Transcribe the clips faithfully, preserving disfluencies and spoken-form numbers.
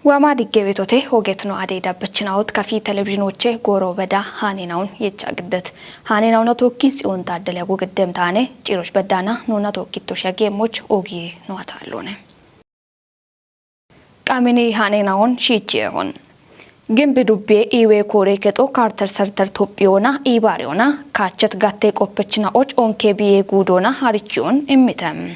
Wama digge betote hogetno ade dabbachinawot kafi televizhinoche goro beda hane naun yecha giddet. Hane nauna tokki Tsiyon Taaddale agu giddem taane ciroch beddana nuna tokkitto shage moch ogi no atallone. Qamini hane naun shichi ehon. Gimbi dubbe iwe kore keto Carter Center Topiyona ibariona kachet gatte qoppechina och onke biye gudona harichion immitem.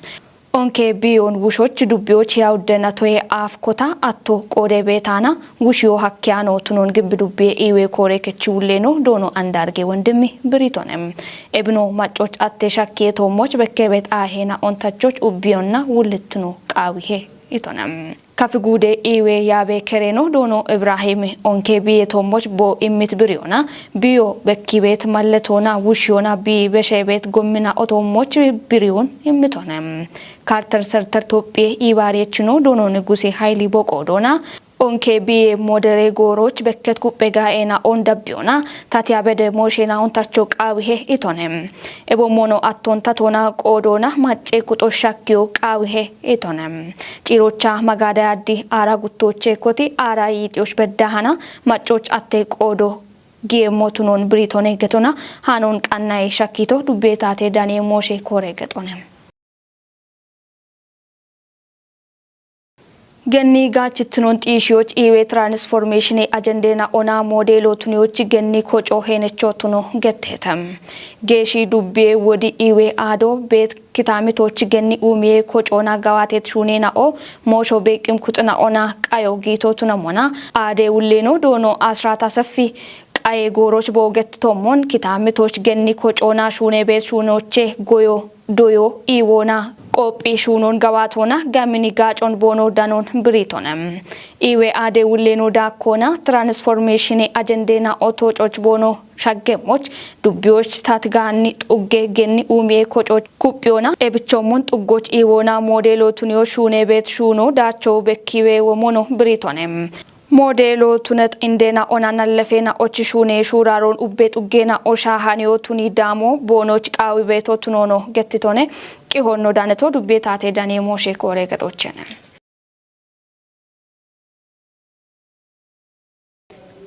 Onke biyon wushoch dubbiyoch yawudena toye af kota atto qode betana wushiyo hakkiyano tunon gimbi dubbe iwe kore kechi wulleno dono andarge wondimi biritonem. Ebino maccoch atte shakkiye tommoch bekkebet ahena ontachoch ubbiyonna wullittino qawihe itonem. Kafi gude iwe yabe kereno dono Ibrahim onke biye tommoch bo immit biriyona biyo bekkibet malletona wushiyona bi beshebet gommina otommoch biriyon immitone. Carter Center Tophiye ibariyechino dono niguse hayli boqo dona onke biye modere goroch bekket kuppe gaena on dabbiyona tatiya bede moshena ontacho qawihe itone. Ebo mono atton tatona qodona macce kuxo shakkiyo qawihe itone. Cirocha magada addi ara guttoche koti ara yitiyosh beddahana maccoch atte qodo giye motunon biritone getona hanon qannaye shakkito dubbe tate dane moshe kore getone. Genni gaachittinon xiishiyoch iwe transformation ajendena ona modelo tuniyoch genni koco henecho tuno gettetem. Geeshi dubbiye wodi iwe ado bet kitamitoch genni umiye kocona gawatet shunena o mosho beqim kuxina ona qayo giito tunamona. Ade wulleno dono asrata seffi qaye goroch boget tomon kitamitoch genni kocona shune bet shunoche goyo doyo iwona qophi shunon gawatona gamini gacon bono danon biritone. Iwe ade wulleno dakkona transformation ajendena otococh bono shaggemoch dubbiyoch tatganni xugge genni umiye kococh kuphiyona ebichommon xuggoch iwona modelo tuniyo shune bet shuno dacho bekkiwe womono biritone. Modelo tunet indena ona nallefena och shune shuraron ubbe xuggena osha haniyo tuni damo bonoch qawi beto tunono gettitone. Qihonno daneto dubbe tate dane moshe kore gexochene.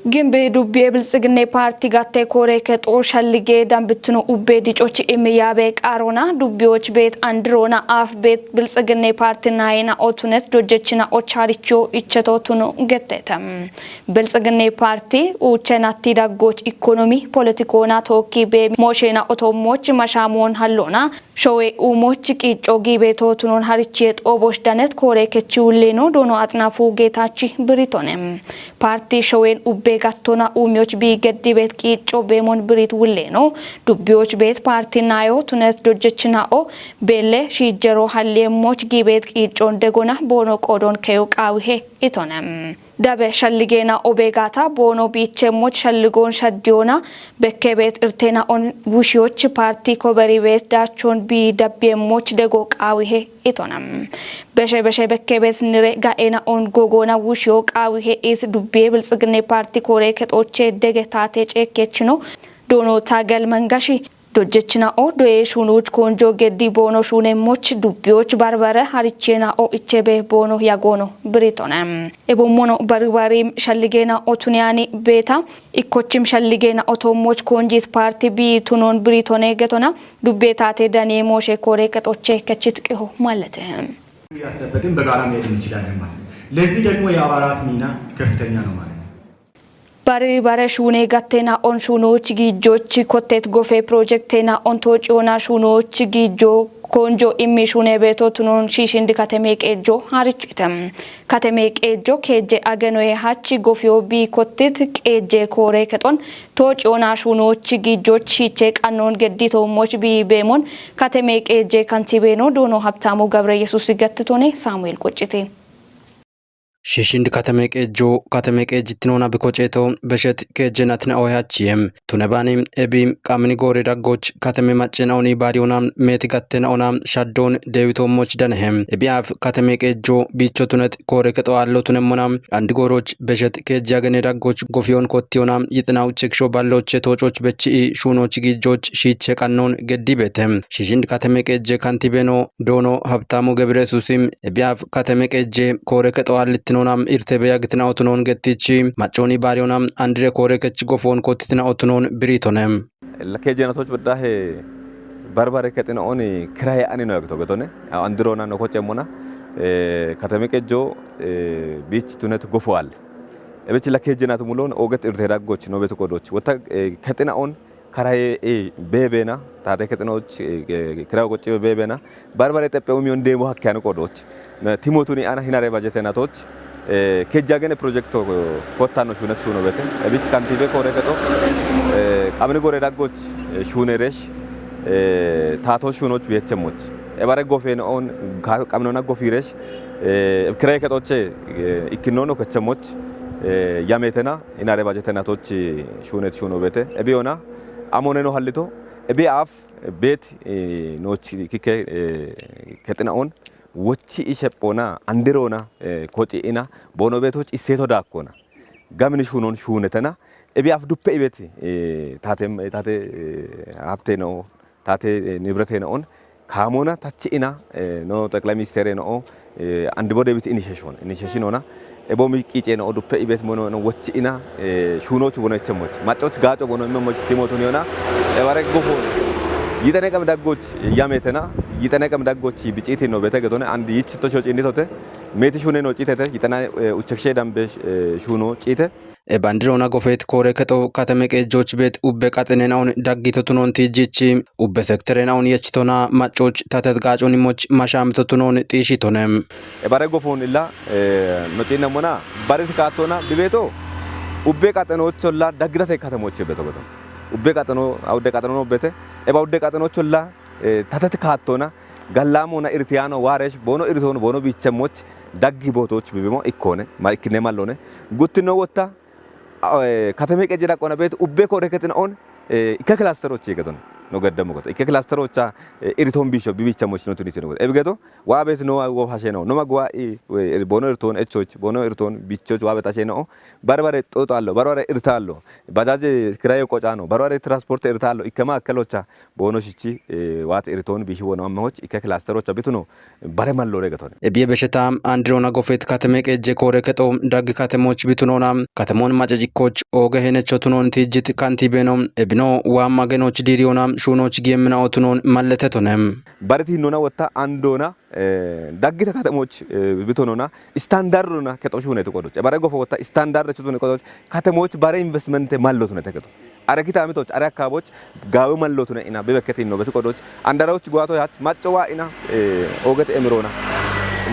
Gimbe dubbe biltsiginne parti gatte kore kexo shallige dambittino ubbe dicoch immi yabe qarona dubbiyoch bet andirona af bet biltsiginne parti nayena otunet dojjechina och haricho icheto tuno gettete. Biltsiginne parti uchenatti daggoch ikonomi politikona tokki be moshena otommoch mashamon hallona showe umoch qico gibe totunon harichiye xobosh danet kore kechi wulleno dono axnafu geetachi biritone. Parti showen ubbe gattona umioch bi geddibet qico bemon birit wulleno dubbiyoch bet parti nayo tunet dojjechina o belle shijero halliemmoch gibet qicon degona bono qodon keyo qawihe itone. Dabe shalligena obegata bono bichemmoch shalligon shaddiyona bekkebet irtena on wushiyoch parti koberi bet dachon bi dabbiyemmoch dego qawihe itona. Beshe beshe bekkebet nire ga'ena on gogona wushiyo qawihe is dubbe biltsiginne parti kore kexoche dege tate cekechino dono tagel mangashi dojjechina o doye shunuch konjo geddi bono shunemmoch dubbiyoch barbare harichena o ichebe bono yagono biritone. Ebommono barbari shalligena otuniyani beta ikkochim shalligena otommoch konjit parti bi tunon biritone getona dubbe tate dane moshe kore kexoche kechit qiho malete. እያስጠበቅን በጋራ መሄድ እንችላለን ማለት ነው። ለዚህ ደግሞ የአባላት ሚና ከፍተኛ ነው ማለት ነው። Bari bare shune gattena on shunoch gijjoch kottet gofe projektena on tociyona shunoch gijjo konjo immi shune beto tunon shishindi kateme qejjo harichite. Kateme qejjo keje agenoye hachi gofiyo bi kottit qejje kore kexon tociyona shunoch gijjoch shiche qannon geddito moch bi bemon kateme qejje kantibeno dono Habtamu Gabre Yesus gattitone Samuel Qoccite. Shishind katame qeejjoo katame qeejjittinona bikoceeto beshet keejjenatna ohe achiyem. Tunebani ebi qamini goore daggoch katame maccena oni baariyona meeti gattena ona shaddoon deewitoommoch danehe. Ebi aaf katame qeejjoo biicho tunet koore kexo aallo tunemmona andi gooroch beshet keejji agene daggoch gofiyon kottiyona yixinaw cheksho balloche toococh bechi'i shuunoch giijjoch shiiche qannoon geddibeete. Shishind katame qeejje kantibeno doono Habtaamu Gebreyesuusim ebi aaf katame qeejje koore kexo aallitte Noonam irte beya gitina otunoon gettichi, maccooni baariyona andire koore kech gofoon kottitina otunoon biriitone. Lakkeejjeenatoch baddahe barbare kexina ooni kiraye ani no yagito getone. Andirona no kochemona, eh, katame qejjo, eh, biich tunet gofoal. Ebech lakkeejjeenatu muloon ooget irte daggoch no betu qodoch. Wota, eh, kexina oon karaye, eh, beebeena, taate kexinoch, eh, kiraye qoccibe beebeena. Barbare xeppe umiyon deemo hakke ani qodoch. Na timotuni ana hinare bajetenatoch, eh, kejjagene projekto, eh, kottanno shuunet shuuno bete. Ebich kantibe koore kexo, eh, qamini gore daggoch, eh, shuuneresh, eh, taato shuunoch biyechemoch. Ebare gofen oon ka-, qaminona gofiresh, eh, kiraye kexoche, eh, ikkinnono kechemoch, eh, yametena, hinare bajetenatoch shuunet shuuno bete. Ebiyona, amoneno hallito, ebi af, bet, eh, noch kike, eh, kexina oon, wochi isheppona, andirona, eh, koci ina, bono betoch isseto daakkona. Gamini shuunon shuunetena, ebi af duppe ibet, eh, taate, taate, eh, hapte no, taate, eh, nibrete no oon, kaamona tachi ina, eh, no xeqilay ministere no, eh, andi bode bit initiation, initiation ona, ebo mi qice no duppe ibet mono no wochi ina, eh, shuunoch bono echemoch. Maccoch gaaco bono immemoch timotuni ona, ebare gofoon. Yitene qam daggoch yametena, yitene qam daggoch biciti no bete getone, andi yich to shoci inditote, meti shuune no citete, yitana, eh, uchekshe dambe, eh, shuuno cite. E bandirona gofet koore kexo katame qejjoch bet ubbe qaxinena oon daggito tunon tijjichi, ubbe sekterena oon yechitona maccoch tatet gaaconi moch mashamito tunon xiishitone. Ebare gofoon illa, eh, no ciinna mona, bari sikaattona bibeto, ubbe qaxinocholla daggitate katamoche beto beto. Ubbe qaxino, awudde qaxino no bete, eba udde qaxinocholla, eh, tatet kaattona, gallamona irtiyano waaresh, bono irtoon, bono biichemoch, daggi bootoch bibimo ikkone, ma ikkine mallone. Guttino wotta, a, eh, katame qejje daqqona bet ubbe koore kexina oon, eh, ikke kilasteroch geton. No geddemo geto. Ikke kilasterocha, eh, irtoon biisho bibichemoch no tunitino. Ebi geto, waa bet no waa wo hashe no. No magwa i, eh, bono irtoon echoch, bono irtoon bichoch waa bet hashe no. Barbare xoxallo, barbare irtallo. Bajaje kiraye qocano, barbare transporte irtallo. Ikkema akkelocha, bono shichi, eh, waat irtoon biishi wono ammahoch, ikke kilasterocha bituno, bare mallore getone. Ebiye besheta andirona gofet katame qejje koore kexo daggi katemoch bitunona, katemon macecikoch ooge henecho tunon tijjit kantibeno, ebino waa magenoch diiriyona shuunoch giyemmina otunon malletetone. Bariti hinnona wotta andona, eh, daggita katemoch, eh, bitunona, istandardona kexo shuunetu qodoch. Ebare gofo wotta istandard chutun qodoch, katemoch bare investmente mallotunete kexo. Are kitamitoch, are akkaboch, gaawe mallotune ina, bibekketin no beti qodoch, andaroch guwato yach, macco waa ina, eh, ooget emirona,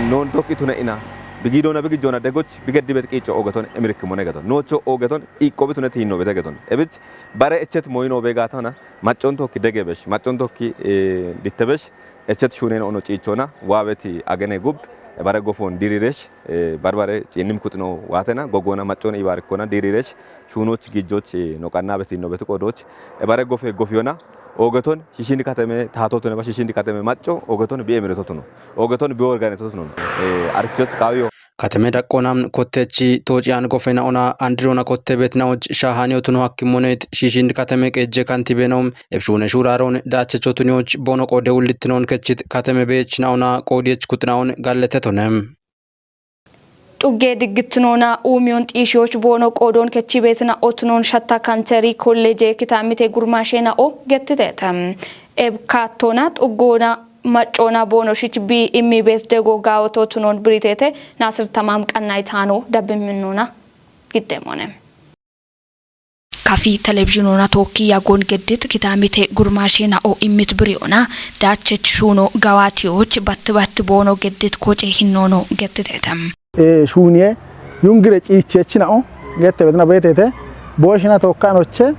non tokkitune ina, bigidona, bigijona, degoch, bigeddibet qiico oogeton, emirikkimone geton, nocho oogeton, iqqo bitune tiinno bete geton. Ebich, bare echet moyino begatana, maccon tokki degebesh, maccon tokki, eh, dittebesh, echet shuunen ono ciichona, waabeti agene gub, bare gofoon diriresh, eh, barbare ciinnim kuxino waatena, gogona maccon ibaarikkona diriresh, shuunoch gijjoch, eh, no qanna beti no beti qodoch, eh, bare gofe gofiyona, oogeton, shishin kateme taatotune ba shishin kateme macco, oogeton bi emiretotuno, oogeton bi organitotuno, eh, arichoch kaawiyo. Katame daqqona, kottechi, toociyan gofena ona, andirona kotte betinaoch, shaahaniyotuno hakkimonet, shishin kateme qejje kantibeno, ebshuune shuuraron, daachechotuniyoch, bono qode ullittinon kechit katame beechna ona, qodiyech kuxinaon galletetone. Xugge diggitinoona uumiyoon xiishiyoch boono qoodoon kechibeetina otunoon shatta kanteri kolleje kitaamite gurmaashe na'o gettiteete. Eb kaattoona xuggoona maccoona boonoshich bi immibeet dego gaawoto tunoon biriteete Naasir Tamaam qannaytaano dabbimminnoona giddemoone. Kafi televizhinoona tookki yagoon geddit kitaamite gurmaashe na'o immit biriyoona daachech shuuno gawaatiyoch batti batti boono geddit koce hinnoono gettiteete. Eh, shuuniye yungire ciichechi na'o gette bedina beetete booshina tookka anoche,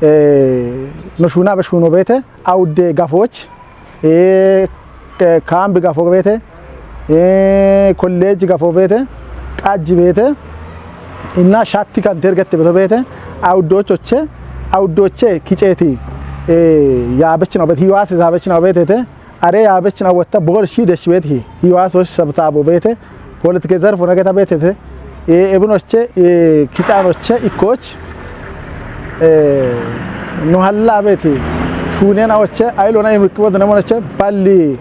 eh, no shuuna be shuuno beete awudde gafooch, eh, eh, kaambi gafo beete, eh, kolleeji gafo beete, qajji beete, inna shatti kanteer gette beto beete, awuddoochoche, awuddooche kiceeti, eh, yaabechina beete, hiwaasi saabechina beetete, are yaabechina wotta boor shi desh beete hi, hiwaasoch sabsaabo beete, politike zarfo nageta beetete, eh, ebinoche, eh, kicaanoche ikkoch, eh, no halla beete, shuunena oche, ayilona imikkibo denemonoche, balli,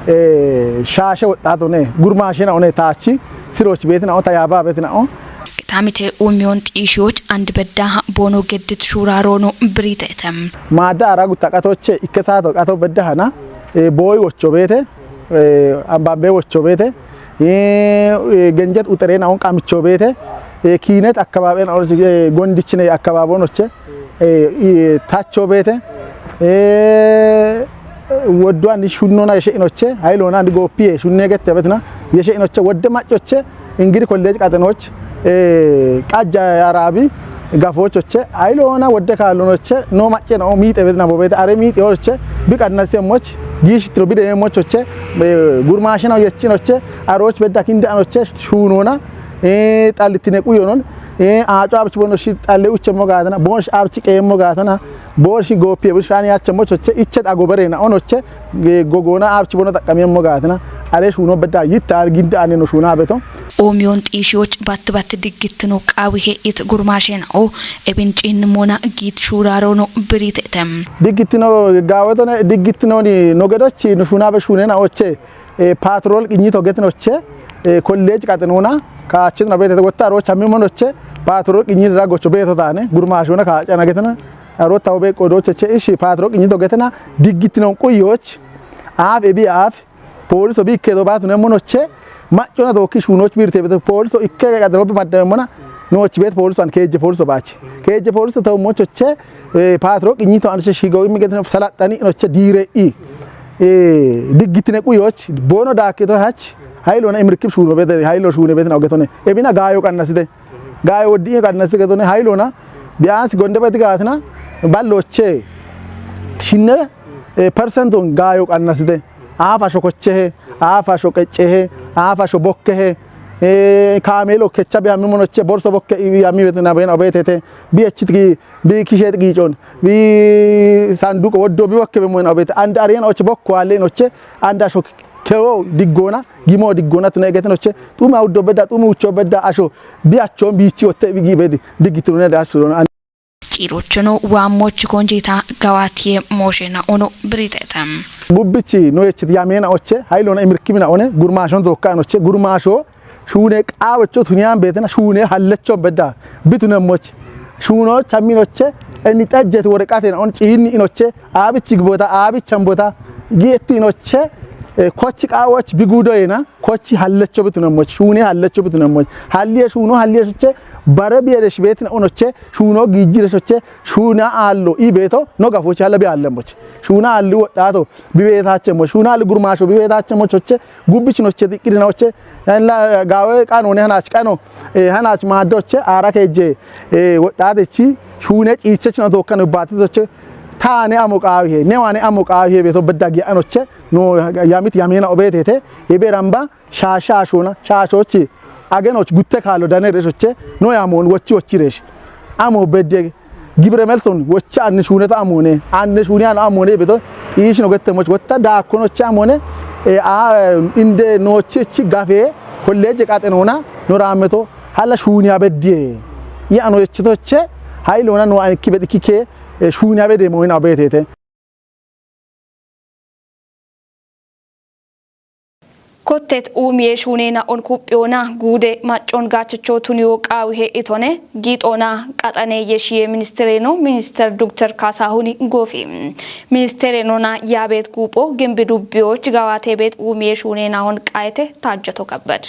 eh, shaashe wodhaatone, gurmaashena one taachi, Siroch betina o tayaba betina o. Tamite umiyon xiishiyoch and bedda bono geddit shuraro no britete. Maadda ara gutta qatoche ikke saato qato bedda hana, eh, boy wocho beete, eh, ambambe wocho beete, eh, eh, genjet utere na on qamicho beete, eh, kiinet akkabaaben, eh, gondichine akkabaabonoche, eh, i-, tacho beete, eh, woddu andi shunnona yeshe inoche, hayilona andi gopiye shunne gette betina, yeshe inoche, wodde maccoche, ingiri kolleej qaxenoch, eh, qajja arabi gafochoche, hayilona wodde kaalonoche, no macce no miite betina bobete, are miite oche, bi qannasemoch, giishitiro bi deemochoche, eh, gurmaashina yechinoche, aroch bedda kinde anoche, shuunona, eh, xallitine quyonon, eh, aaco abich bono shi xalle uchemmo gaatana, bono shi abich qeemmo gaatana, bono shi gopiye, bono shi ani achemmo choche, iche ago berena onoche, eh, gogona abich bono xaqqamemmo gaatana, are shuuno bedda yitta ginde ane no shuuna beto. Omiyon xiishiyoch batt batt diggittino qaawihe it gurmaashenao, ebin ciinnimona giit shuuraro no biritetem. Diggittino gaawetone, diggittino ni no gedochi no shuuna be shuunena oche, eh, patrol qinyito getinoche, eh, kolleej qaxenona, kaachitno beete wotta aroch hammimonoche, patrol qinyito da gocho beeto taane, gurmaashona kaacana getena, arotta obe qodoche che ishi patrol qinyito getena, diggittino quyoch, aaf ebi aaf, pooliso bi ikketo baatu nemmonoche, maccona tookki shuunoch birte beto pooliso ikke qaxeno bi maddamemmona, nooch beet pooliso an keejje pooliso baache. Keejje pooliso tawo mochoche, eh, patrol qinyito anoche shigo immi getena salaxxani noche diire i. Eh, diggittine quyoch, bono daakkito hach, hayilona imirkib shuuno beete, hayilo shuune beete na ogetone. Ebina gaayo qannasite. Gaayo woddi qannasite getone, hayilona, biyaansi gonde beeti gaatina, balloche, shinne, eh, persenton gaayo qannasite. Aafa shokochehe, aafa shoqechehe, aafa shobokkehe, eh, kaamelo kecha biyammi monoche, borso bokke yammi beete na beena obeetete, bi echitki, bi kishet giicon, bi sanduqo woddo bi bokke be moena obeete, and ariyena oche bokko alle inoche, and asho kewo diggona, gimo diggona tune getenoche, xuma uddo bedda, xumi ucho bedda asho, bi achon biichi wotte bi gi bedi, diggittino ne da asho. Ciirochono waammoch konjita gawaatiye mooshena ono biritetem. Gubbichi no yechit yamena oche, hayilona imirkimina one, gurmaashon zokka anoche, gurmaasho, shuune qaawecho tuniyan beetena, shuune hallechon bedda, bitunemmoch, shuuno chaminoche, eni xejjet woreqaten on ciinni inoche, aabich gibota, aabichan bota, giyetti inoche, eh, kochi qaawoch bi gudoyena, kochi hallecho bitunemmoch, shuune hallecho bitunemmoch, halliye shuuno halliye shoche, bare biyedesh beetin onoche, shuuno giijjire shoche, shuuna aallo i beeto, no gafochi halla bi aallemmoch. Shuuna aalli woxxaato bi beetachemmoch, shuuna aalli gurmaasho bi beetachemmoch shoche, gubbichinoche xiqqidinoche, yanla gaawe qanoone hanach qano, eh, hanach maaddoche, aara keejje, eh, woxxaatechi, shuune ciichechino tookkano baatitoche, taane amo qaawihe, newane amo qaawihe beeto bedda gi'anoche, no yamit yamena obeetete, ebe ramba, shaasha ashoona, shaashochi, agenoch gutte kaalo dane reshoche, no yamon wochi wochi resh. Amo bedde, gibire melson, wochi anne shuuneto amone, anne shuuni ano amone beto, iishino gettemoch, wotta daakkonoche amone, e, a, inde noochichi gafe, kolleeje qaxenoona, no raammeto, halla shuuniya beddiye. I ano echitoche, hayilona no anikki bedikki ke, e, shuuniya bede moyina obeetete. Kottet uumiye shuuneena'on kuphiyona guude maccon gaachicho tuniyo qaawihe itone giixoona qaxane yeshiye ministereno minister Dokter Kaasahuni Goofi. Ministerenona yaabet guupho gimbi dubbiyoch gawaate beet uumiye shuuneena'on qayete Taajjato Kabbad.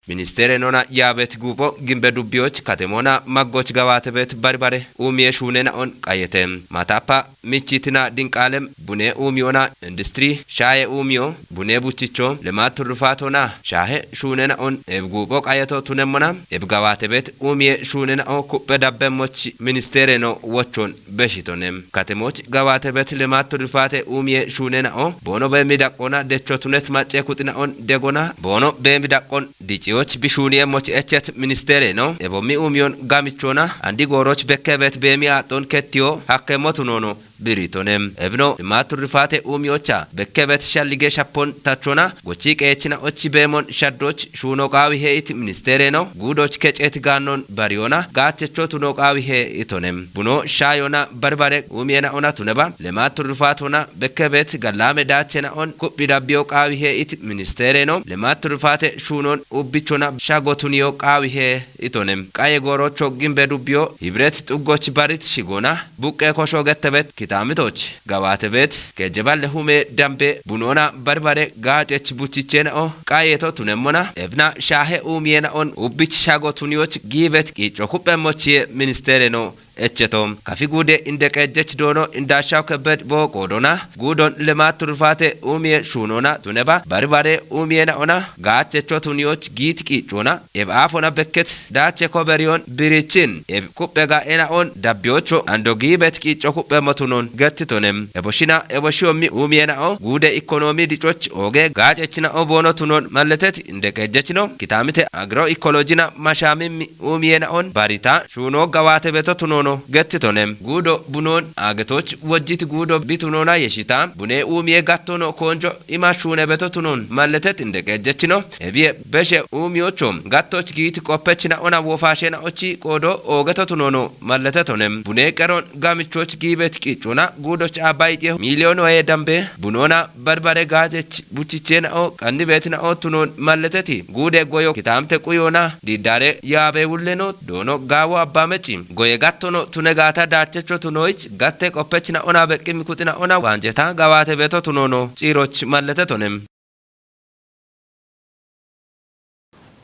Ministere nona yaabet guupho gimbe dubbiyoch katemona maggoch gawaatebet baribare uumiye shuunena'on qayete. Matappa michitina dinqaalem bune uumiyona industiri shaaye uumiyo bune buchicho lemat turrufaatona shaahe shuunena'on eb guupho qayeto tunemmona eb gawaatebet uumiye shuunena'o kuphe dabbemmoch ministereno wochon beshitone. Katemoch gawaatebet lemat turrufaate uumiye shuunena'o boono beemi daqqona decho tunet macce kuxina'on degona boono beemi daqqon diciyoch bishuuniyemmoch echet ministereno ebommi uumiyon gamichona andi gooroch bekkebeet beemi aaxxon kettiyo hakkemmotu noono Biritone. Ebno limatu rifate umiyocha bekkebet shallige shappon tachona gochi qeechina ochi beemon shaddoch shuuno qaawi hee'it ministeereno guudoch keceet gaannon bariyona gaachechotuno qaawi hee'itone. Buno shaayona barbare umiyena'ona tuneba limatu rifatona bekkebet gallaame daachena'on kuphi dabbiyo qaawi hee'it ministeereno limatu rifate shuunon ubbichona shagotuniyo qaawi hee'itone. Qaye goorocho gimbe dubbiyo hibret xuggoch barit shigona buqqe kosho gettebet kitaamitoch gabaatebet kejjeballe hume dambe bunoona barbare gaacech buchichena'o qayeto tunemmona ebna shaahe uumiyena'on ubbich shago tuniyoch giibet qiicco kuphemmochiye ministeereno echeto. Kafi guude inde qeejjech doono indaashaw kebbed boo qoodona guudon limaat turfaate uumiye shuunoona tuneba barbare uumiyena'ona gaachecho tuniyoch giit qiiccoona eb aafona bekket daache koberiyon birichin eb kuphe ga'ena'on dabbiyocho ando giibet qiicco kuphemotunon gettitonem. Eboshina eboshiyommi uumiyena'o guude ikonoomi dicoch ooge gaacechina'o boonotunon malletet inde qeejjechino kitaamite agiro ikolojina mashaamimmi uumiyena'on barita shuuno gawaate beto tunoono gettitonem. Guudo bunoon aagetoch wojjit guudo bitunoona yeshita bune uumiye gattono koonjo ima shuune beto tunoon malletet inde qeejjechino. Ebiye beshe uumiyocho gattoch giit qoppechina'ona wofaashena'ochi qoodo oogeto tunoono malletetonem. Bune qeron gamichoch giibet qiiccoona guudoch aabba ixiye miiliyoon waye dambe bunoona barbare gaacech buchichena'o qannibetina'o tunoon malleteti guude goyo kitaamte quyoona diiddaare yaabe wulleno doono gaawo abba meci goye gattono tune gaata daachecho tunoyich gatte qoppechina'ona beqqimmi kuxina'ona waanjeta gawaate beto tunoono ciiroch malletetonem.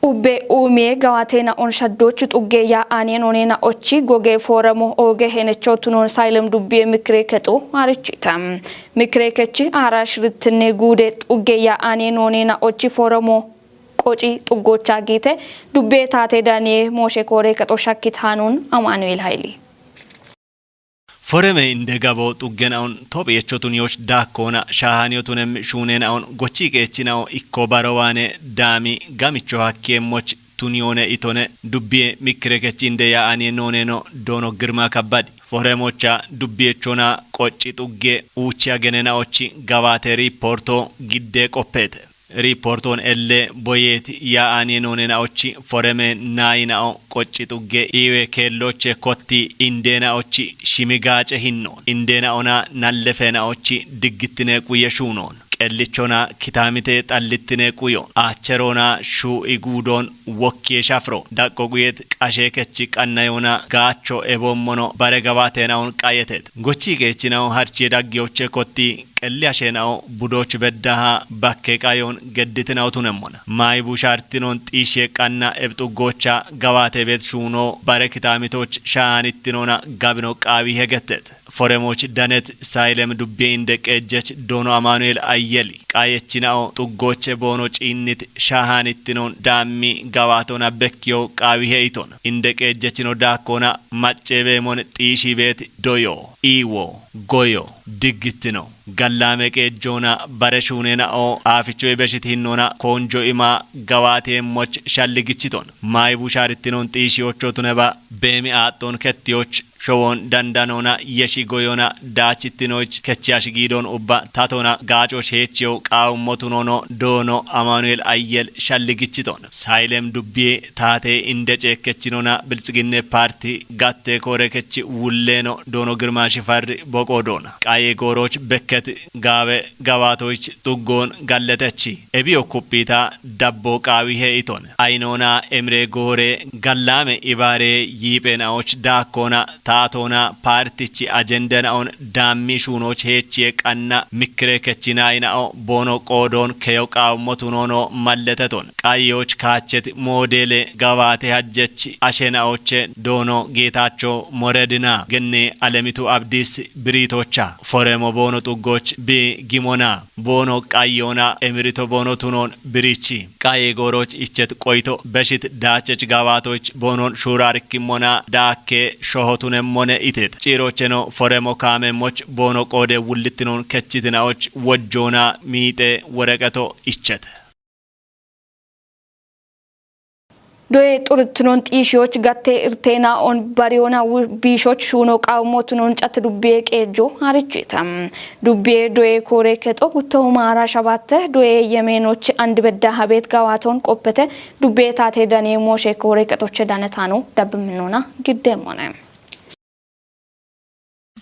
Ubbe uumiye gawaateena'on shaddochu xugge yaa'aaniye nooneena'ochi goge fooramo ooge henecho tunoon sayilem dubbiye mikire kexo haarichita. Mikire kechi haara shirittinne guude xugge yaa'aaniye nooneena'ochi fooramo qoci xuggocha giite dubbiye taate daniye mooshe koore kexo shakkit haanuun Amaanu'eel Hayili. Foreme inde gabo xuggenaon tophiyecho tuniyoch daakkoona shaahaniyotun em shuuneenaon gochii qeechinao ikko barowaane daami gamicho hakkeemmoch tuniyoone itone dubbiye mikkirekech inde yaa'aniye nooneeno doono girma kabbadi. Foremocha dubbiyechona qocci xugge uuchi agenenaochi gawaate riipporto gidde qoppeete. Riipportoon elle boyeeti yaa'aaniye noonenaochi foreme naayinao qocci xugge iiwe keelloche kotti indeenaochi shimi gaace hinnoon. Indeenaona nallefeenaochi diggittine quye shuunoon. Qellichona kitaamite xallittine quyo. Aacheroona shuu'i guudoon wokkiye shafiro. Daqqo quyet qashe kechi qannayoona gaacho eboommono bare gawaateenaon qayeteet. Gochii qeechinao harchiye daggiyoche kotti qelli asheenao budoch beddaha bakke qayoon gedditinaotunemmona. Mayi bushaartinoon xiishiye qanna ebxu goocha gawaate beet shuunoo bare kitaamitoch shaanittinoona gabino qaawi hegetteet. Foremoch danet sayilem dubbiye inde qeejjech doono Amaanu'eel Ayyeli. Qayechinao xuggooche boono ciinnit shahaanittinoon daammi gawaatona bekkiyo qaawi he'iton. Inde qeejjechino daakkoona macceebeemon xiishii beet doyo, iiwo, goyo, diggittino. Gallaame qeejjoona bare shuuneena'o aafichoy beshit hinnoona koonjo ima gawaateemmoch shalligichiton. Mayi bushaarittinoon xiishiyochotuneba beemi aaxxoon kettiyoch showon dandanoona yeshi goyona daachittinoich kechiyash giidoon ubba tatona gaaco sheechiyo qaawummotunoono doono Amaanu'eel Ayyel shalligichiton. Sayilem dubbiye taate inde ceekkechinona biltsiginne paarti gatte koore kechi wulleeno doono Girma Shifarri boqoodoona. Qaye gooroch bekket gaawe gawaatoyich xuggoon galletechi. Ebiyo kuphiita dabbo qaawi he'iton. Ayinoona emire goore gallaame ibaare yiipheenaoch daakkoona taatoona paartichi ajendena'on daammi shuunooch heechiye qanna mikkire kechinaayina'o boono qoodoon keyo qaawummotunoono malleteton. Qayyoch kaachet moodeele gawaate hajjech ashena'oche doono Geetaacho Moredina genne Alemitu Abdis biriitocha. Foremo boono xuggoch bi gimona. Boono qayyoona emirito boono tunoon birichi. Qaye gooroch ichet qoyto beshit daachech gawaatoch boonon shuuraarikkimmona daakke shohotunemmone itet. Ciirocheno foremo kaamemmoch boono qoode wullittinoon kechitinaoch wojjoona miixe woreqeto ichet. Doye xuritnon xiishiyoch gatte irtena on bariyona wu-, biishoch shuuno qawmotunon cat dubbiye qeejjo harichita. Dubbiye doye koore kexo guttahuma ara shabatte doye yemeenoch and bedda habet gawaton qoppete dubbiye taate daniye mooshe koore kexoche danetano dabbimnona giddeemmone.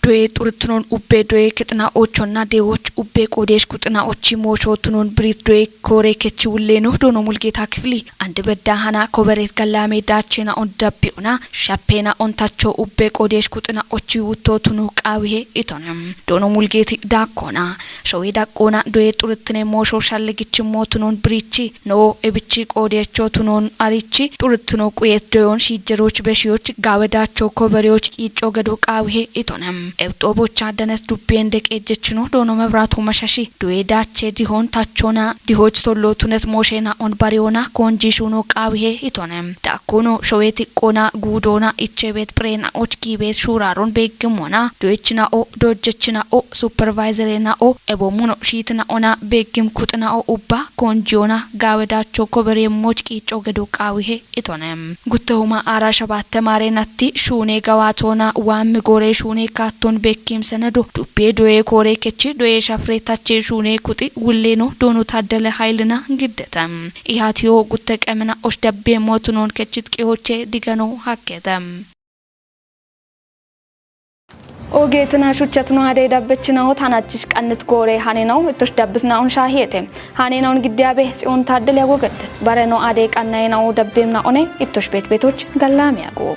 Doye xuritnon ubbe doye kexina ochonna deewoch ubbe qoodeesh kuxina ochi moosho tunon birit doye koore kechi wulleno doono Mulgeeta Kifili and bedda hana kobereet gallaame daachena on dabbiyoona shappena on tacho ubbe qoodeesh kuxina ochi wutto tuno qaawihe itone. Doono Mulgeeti daakkona. Showe daqqoona doye xuritne moosho shallegichi mootunon birichi no ebichi qoodeecho tunon arichi xuritno quyet doyon shiijjeroch beshiyoch gawedacho kobereyoch qiicco gedo qaawihe itone. Ebxo bocha danes dubbiyen deqeejjechino doono Mebraato Mashashi doye daache dihon tachona dihoch tollo tunet mooshena on bariyona koonji shuuno qaawihe itone. Daakkono showeti qona guudona ichebet phirena och giibet shuuraron beeggimona doyechina o dojjechina o supervisorena o ebomuno shiitina ona beeggim kuxina o ubba koonjiyona gaawedacho koberemmoch qiicco gedo qaawihe itone. Guttahuma ara shabatte maarenatti shuune gawaatona waammi goore shuune kaatton beekkim senedo dubbiye doye koore kechi doye shafre tache shuune kuxi wulleno doono Taaddale Hayilina giddete. Ihaatiyo gutte qemina osh dabbe mootunon kechit qihoche digano hakkete. Ogeetina shuchatno adey dabbechinawo tanachish qannit goore haninaw ittosh dabbitna on shaahiyete. Haninawn giddiyabe Tsiyoon Taaddale yago geddet. Bareno adey qannayinawo dabbemna one ittosh beet beetoch gallaamiyago.